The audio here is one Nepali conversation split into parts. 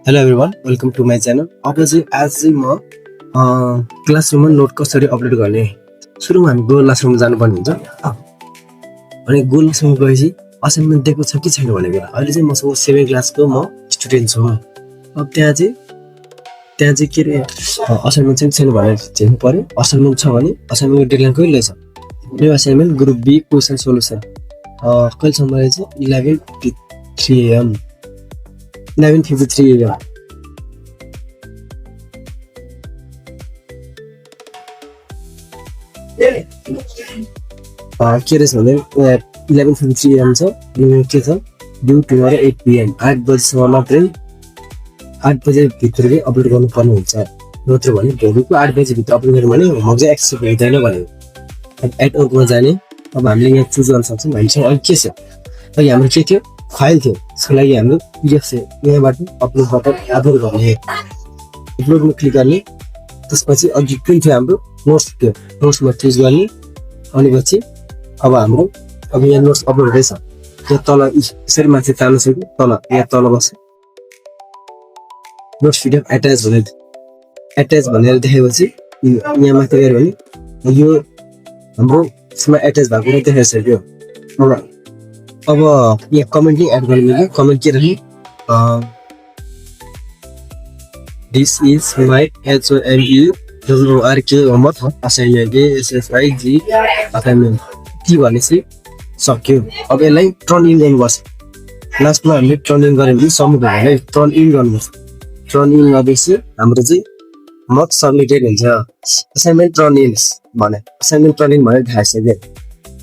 Hello everyone welcome to my channel. अब चाहिँ आज चाहिँ म क्लासरुममा नोट कसरी अपलोड गर्ने। सुरुमा हामी गुगल क्लासरुममा जानुपर्ने हुन्छ। अनि गुगल क्लासरुममा गएपछि असाइनमेन्ट दिएको छ कि छैन भनेको अहिले चाहिँ मसँग 7 क्लासको म स्टुडेन्ट छु। अब त्यहाँ चाहिँ के अरे असाइनमेन्ट चाहिँ छैन भनेर हेर्नु पर्यो। असाइनमेन्ट छ भने असाइनमेन्टको डेडलाइन कहिले छ? New assignment group B question solution कहिलेसम्म रहेछ? 11:53 AM 11:53 AM। के रहेछ भने 11:53 AM छ। के छ ड्यु टुमरो 8 PM 8 बजीसम्म मात्रै 8 बजेभित्रमै अपलोड गर्नुपर्ने हुन्छ। नत्र भने भोलिको 8 बजेभित्र अपलोड गर्यो भने होमवर्क चाहिँ एक्सेप्ट हुँदैन भने एट वर्कमा जाने। अब हामीले यहाँ चुज गर्न सक्छौँ। हामीसँग अहिले के छ? अघि हाम्रो के थियो? फाइल थियो। त्यसको लागि हाम्रो पिडिएफ चाहिँ यहाँबाट अपलोड गर्ने। अपलोडमा क्लिक गर्ने। त्यसपछि अघि कुन थियो हाम्रो नोट्स थियो। नोट्समा चुज गर्ने। अनि पछि अब हाम्रो यहाँ नोट्स अपलोड हुँदैछ। यहाँ तल यसरी माथि तान्नु सक्यो। तल यहाँ तल बस्छ नोट्स पिडिएफ एट्याच भनेर देखेपछि यहाँ माथि गयो भने यो हाम्रो यसमा एट्याच भएको देखाइसक्यो। अब यहाँ कमेन्ट एड गर्ने। कमेन्ट के राख्ने? This is my HOMEWORK homework assignment SSIG assignment के भनेपछि सक्यो। अब यसलाई टर्न इन गर्नुपर्छ। लास्टमा हामीले टर्न इन गऱ्यो भने सबमिट भयो है। टर्न इन गर्नुपर्छ। टर्न इन गरेपछि हाम्रो चाहिँ होमवर्क सबमिटेड हुन्छ। असाइनमेन्ट टर्न इन भने असाइनमेन्ट टर्न इन भनेर देखाइसक्यो।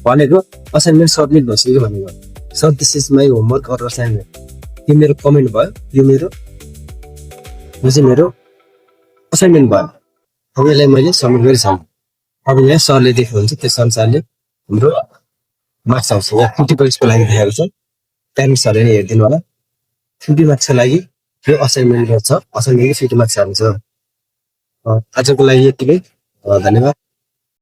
भनेको असाइनमेन्ट सबमिट भइसक्यो भनेको। Sir this is my homework or assignment. यो मेरो कमेन्ट भयो। यो चाहिँ मेरो असाइनमेन्ट भयो। अब यसलाई मैले सबमिट गरिसकेँ। अब यहाँ सरले देख्नुहुन्छ त्यस अनुसारले हाम्रो मार्क्स आउँछ। यहाँ 50 मार्क्सको लागि देखाएको छ। प्यारेन्ट्सहरूले नै हेरिदिनु होला। 50 मार्क्सको लागि यो असाइनमेन्ट छ। असाइनमेन्टको 50 मार्क्स आउँछ। आजको लागि यतिकै। धन्यवाद।